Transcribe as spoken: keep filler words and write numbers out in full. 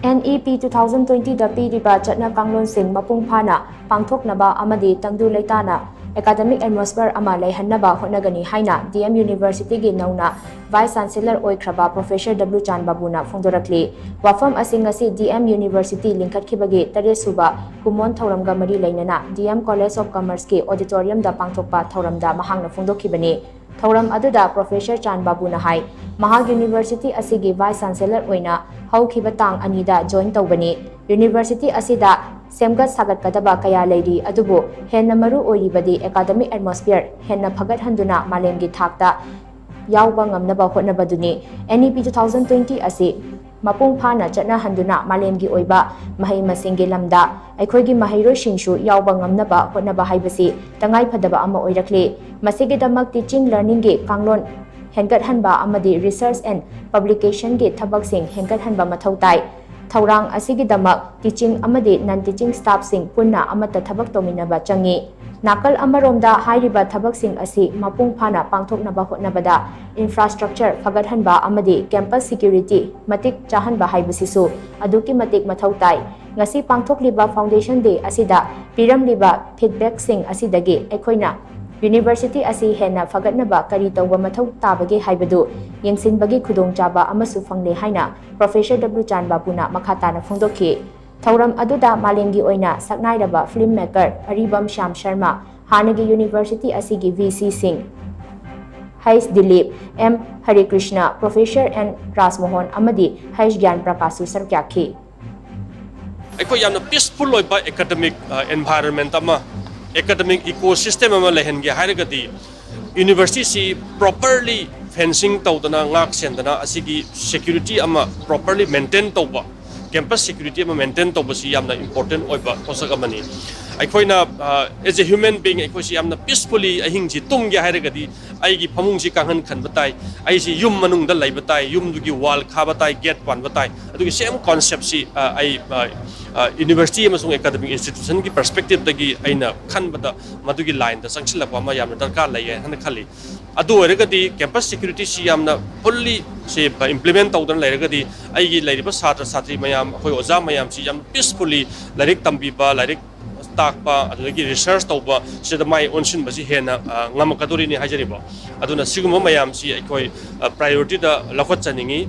NEP two thousand twenty ꯗ ꯄꯤꯔꯤꯕ ꯆꯠꯅ ꯀꯥꯡꯂꯣꯟꯁꯤꯡ ꯃꯄꯨꯡ ꯐꯥꯅ ꯄꯥꯡꯊꯣꯛꯅꯕ ꯑꯃꯗꯤ ꯇꯪꯗꯨ ꯂꯩꯇꯥꯅ academic atmosphere ꯑꯃ ꯂꯩꯍꯟꯅꯕ ꯍꯣꯠꯅꯒꯅꯤ ꯍꯥꯏꯅ DM University ꯒꯤ ꯅꯧꯅ Vice Chancellor ꯑꯣꯏꯈ꯭ꯔꯕ Professor W ꯆꯥꯟ ꯕꯥꯕꯨꯅ ꯐꯣꯡꯗꯣꯔꯛꯂꯤ꯫ ꯋꯥꯐꯝ ꯑꯁꯤ ꯉꯁꯤ DM University ꯂꯤꯡꯈꯠꯈꯤꯕꯒꯤ ꯇꯔꯦꯠ ꯁꯨꯕ ꯀꯨꯝꯑꯣꯟ ꯊꯧꯔꯝꯒ ꯃꯔꯤ ꯂꯩꯅꯅ DM College of Commerce ꯀꯤ auditorium ꯗ ꯄꯥꯡꯊꯣꯛꯄ ꯊꯧꯔꯝꯗ ꯃꯍꯥꯛꯅ ꯐꯣꯡꯗꯣꯛꯈꯤꯕꯅꯤ꯫ ꯊꯧꯔꯝ ꯑꯗꯨꯗ Professor ꯆꯥꯟ ꯕꯥꯕꯨꯅ ꯍꯥꯏ, ꯃꯍꯥꯛ University ꯑꯁꯤꯒꯤ Vice Chancellor ꯑꯣꯏꯅ ꯍꯧꯈꯤꯕ ꯇꯥꯡ ꯑꯅꯤꯗ join ꯇꯧꯕꯅꯤ꯫ University ꯑꯁꯤꯗ ꯁꯦꯝꯒꯠ ꯁꯥꯒꯠꯀꯗꯕ ꯀꯌꯥ ꯂꯩꯔꯤ, ꯑꯗꯨꯕꯨ ꯍꯦꯟꯅ ꯃꯔꯨ ꯑꯣꯏꯔꯤꯕꯗꯤ academic atmosphere ꯍꯦꯟꯅ ꯐꯒꯠꯍꯟꯗꯨꯅ ꯃꯥꯂꯦꯝꯒꯤ ꯊꯥꯛꯇ ꯌꯥꯎꯕ ꯉꯝꯅꯕ ꯍꯣꯠꯅꯕꯗꯨꯅꯤ꯫ NEP two thousand twenty ꯑꯁꯤ ꯃꯄꯨꯡ ꯐꯥꯅ ꯆꯠꯅꯍꯟꯗꯨꯅ ꯃꯥꯂꯦꯝꯒꯤ ꯑꯣꯏꯕ ꯃꯍꯩ ꯃꯁꯤꯡꯒꯤ ꯂꯝꯗ ꯑꯩꯈꯣꯏꯒꯤ ꯃꯍꯩꯔꯣꯏꯁꯤꯡꯁꯨ ꯌꯥꯎꯕ ꯉꯝꯅꯕ ꯍꯣꯠꯅꯕ ꯍꯥꯏꯕꯁꯤ ꯇꯉꯥꯏꯐꯗꯕ ꯑꯃ ꯑꯣꯏꯔꯛꯂꯤ꯫ ꯃꯁꯤꯒꯤꯗꯃꯛ teaching learning ꯒꯤ ꯀꯥꯡꯂꯣꯟ ꯍꯦꯟꯒꯠꯍꯟꯕ ꯑꯃꯗꯤ research and publication ꯒꯤ ꯊꯕꯛꯁꯤꯡ ꯍꯦꯟꯒꯠꯍꯟꯕ ꯃꯊꯧ ꯇꯥꯏ꯫ ꯊꯧꯔꯥꯡ ꯑꯁꯤꯒꯤꯗꯃꯛ teaching ꯑꯃꯗꯤ non teaching staff ꯁꯤꯡ ꯄꯨꯟꯅ ꯑꯃꯠꯇ ꯊꯕꯛ ꯇꯧꯃꯤꯟꯅꯕ ꯆꯪꯏ꯫ ꯅꯥꯀꯜ ꯑꯃꯔꯣꯝꯗ ꯍꯥꯏꯔꯤꯕ ꯊꯕꯛꯁꯤꯡ ꯑꯁꯤ ꯃꯄꯨꯡ ꯐꯥꯅ ꯄꯥꯡꯊꯣꯛꯅꯕ ꯍꯣꯠꯅꯕꯗ infrastructure ꯐꯒꯠꯍꯟꯕ ꯑꯃꯗꯤ campus security ꯃꯇꯤꯛ ꯆꯥꯍꯟꯕ ꯍꯥꯏꯕꯁꯤꯁꯨ ꯑꯗꯨꯛꯀꯤ ꯃꯇꯤꯛ ꯃꯊꯧ ꯇꯥꯏ꯫ ꯉꯁꯤ ꯄꯥꯡꯊꯣꯛꯂꯤꯕ Foundation Day ꯑꯁꯤꯗ ꯄꯤꯔꯝꯂꯤꯕ feedback ꯁꯤꯡ ꯑꯁꯤꯗꯒꯤ ꯑꯩꯈꯣꯏꯅ University ꯑꯁꯤ ꯍꯦꯟꯅ ꯐꯒꯠꯅꯕ ꯀꯔꯤ ꯇꯧꯕ ꯃꯊꯧ ꯇꯥꯕꯒꯦ ꯍꯥꯏꯕꯗꯨ ꯌꯦꯡꯁꯤꯟꯕꯒꯤ ꯈꯨꯗꯣꯡꯆꯥꯕ ꯑꯃꯁꯨ ꯐꯪꯂꯦ ꯍꯥꯏꯅ Professor W ꯆꯥꯟ ꯕꯥꯕꯨꯅ ꯃꯈꯥ ꯇꯥꯅ ꯐꯣꯡꯗꯣꯛꯈꯤ꯫ ꯊꯧꯔꯝ ꯑꯗꯨꯗ ꯃꯥꯂꯦꯝꯒꯤ ꯑꯣꯏꯅ ꯁꯛꯅꯥꯏꯔꯕ film maker ꯑꯔꯤꯕꯝ ꯁ꯭ꯌꯥꯝ ꯁꯔꯃ, ꯍꯥꯟꯅꯒꯤ University ꯑꯁꯤꯒꯤ VC ꯁꯤꯡ H Dilip, M ꯍꯔꯤꯀ꯭ꯔꯤꯁꯅ, Professor N ꯔꯥꯖꯃꯣꯍꯟ ꯑꯃꯗꯤ H ꯒ꯭ꯌꯥꯟ ꯄ꯭ꯔꯀꯥꯁꯁꯨ ꯁꯔꯨꯛ ꯌꯥꯈꯤ꯫ ꯑꯩꯈꯣꯏ ꯌꯥꯝꯅ peaceful ꯑꯣꯏꯕ academic environment ꯑꯃ, academic ecosystem ꯑꯃ ꯂꯩꯍꯟꯒꯦ ꯍꯥꯏꯔꯒꯗꯤ University ꯁꯤ properly fencing ꯇꯧꯗꯅ, ꯉꯥꯛ ꯁꯦꯟꯗꯅ, ꯑꯁꯤꯒꯤ security ꯑꯃ properly maintain ꯇꯧꯕ, campus security ꯑꯃ maintain ꯇꯧꯕꯁꯤ ꯌꯥꯝꯅ important ꯑꯣꯏꯕ ꯄꯣꯠꯁꯛ ꯑꯃꯅꯤ꯫ ꯑꯩꯈꯣꯏꯅ ꯑꯦꯖ ꯑꯦ ꯍ꯭ꯌꯨꯃꯦꯟ ꯕꯤꯡ ꯑꯩꯈꯣꯏꯁꯤ ꯌꯥꯝꯅ ꯄꯤꯁꯐꯨꯜꯂꯤ ꯑꯍꯤꯡꯁꯤ ꯇꯨꯝꯒꯦ ꯍꯥꯏꯔꯒꯗꯤ ꯑꯩꯒꯤ ꯐꯃꯨꯡꯁꯤ ꯀꯥꯡꯍꯟ ꯈꯟꯕ ꯇꯥꯏ, ꯑꯩꯁꯤ ꯌꯨꯝ ꯃꯅꯨꯡꯗ ꯂꯩꯕ ꯇꯥꯏ, ꯌꯨꯝꯗꯨꯒꯤ ꯋꯥꯜ ꯈꯥꯕ ꯇꯥꯏ, ꯒꯦꯠ ꯄꯥꯟꯕ ꯇꯥꯏ꯫ ꯑꯗꯨꯒꯤ ꯁꯦꯝ ꯀꯣꯟꯁꯦꯞꯁꯤ ꯑꯩ ꯌꯨꯅꯤꯚꯔꯁꯤꯇꯤ ꯑꯃꯁꯨꯡ ꯑꯦꯀꯥꯗꯃꯤꯛ ꯏꯟꯁꯇꯤꯇ꯭ꯌꯨꯁꯟꯒꯤ ꯄꯔꯁꯄꯦꯛꯇꯤꯞꯇꯒꯤ ꯑꯩꯅ ꯈꯟꯕꯗ ꯃꯗꯨꯒꯤ ꯂꯥꯏꯟꯗ ꯆꯪꯁꯤꯜꯂꯛꯄ ꯑꯃ ꯌꯥꯝꯅ ꯗꯔꯀꯥꯔ ꯂꯩꯌꯦ ꯍꯥꯏꯅ ꯈꯜꯂꯤ꯫ ꯑꯗꯨ ꯑꯣꯏꯔꯒꯗꯤ ꯀꯦꯝꯄꯁ ꯁꯦꯀ꯭ꯌꯨꯔꯤꯇꯤꯁꯤ ꯌꯥꯝꯅ ꯐꯨꯜꯂꯤ ꯁꯤ ꯏꯝꯄ꯭ꯂꯤꯃꯦꯟ ꯇꯧꯗꯅ ꯂꯩꯔꯒꯗꯤ ꯑꯩꯒꯤ ꯂꯩꯔꯤꯕ ꯁꯥꯇ꯭ꯔ ꯁꯥꯇ꯭ꯔꯤ ꯃꯌꯥꯝ, ꯑꯩꯈꯣꯏ ꯑꯣꯖꯥ ꯃꯌꯥꯝꯁꯤ ꯌꯥꯝ ꯄꯤꯁꯐꯨꯜꯂꯤ ꯂꯥꯏꯔꯤꯛ ꯇꯝꯕꯤꯕ, ꯂꯥꯏꯔꯤꯛ ꯇꯥꯛꯄ, ꯑꯗꯨꯗꯒꯤ ꯔꯤꯁꯔꯁ ꯇꯧꯕ ꯁꯤꯗ ꯃꯥꯏ ꯑꯣꯟꯁꯤꯟꯕꯁꯤ ꯍꯦꯟꯅ ꯉꯝꯃꯛꯀꯗꯣꯔꯤꯅꯤ ꯍꯥꯏꯖꯔꯤꯕ꯫ ꯑꯗꯨꯅ ꯁꯤꯒꯨꯝꯕ ꯃꯌꯥꯝꯁꯤ ꯑꯩꯈꯣꯏ ꯄ꯭ꯔꯥꯏꯌꯣꯔꯤꯇꯤꯗ ꯂꯧꯈꯠꯆꯅꯤꯡꯏ꯫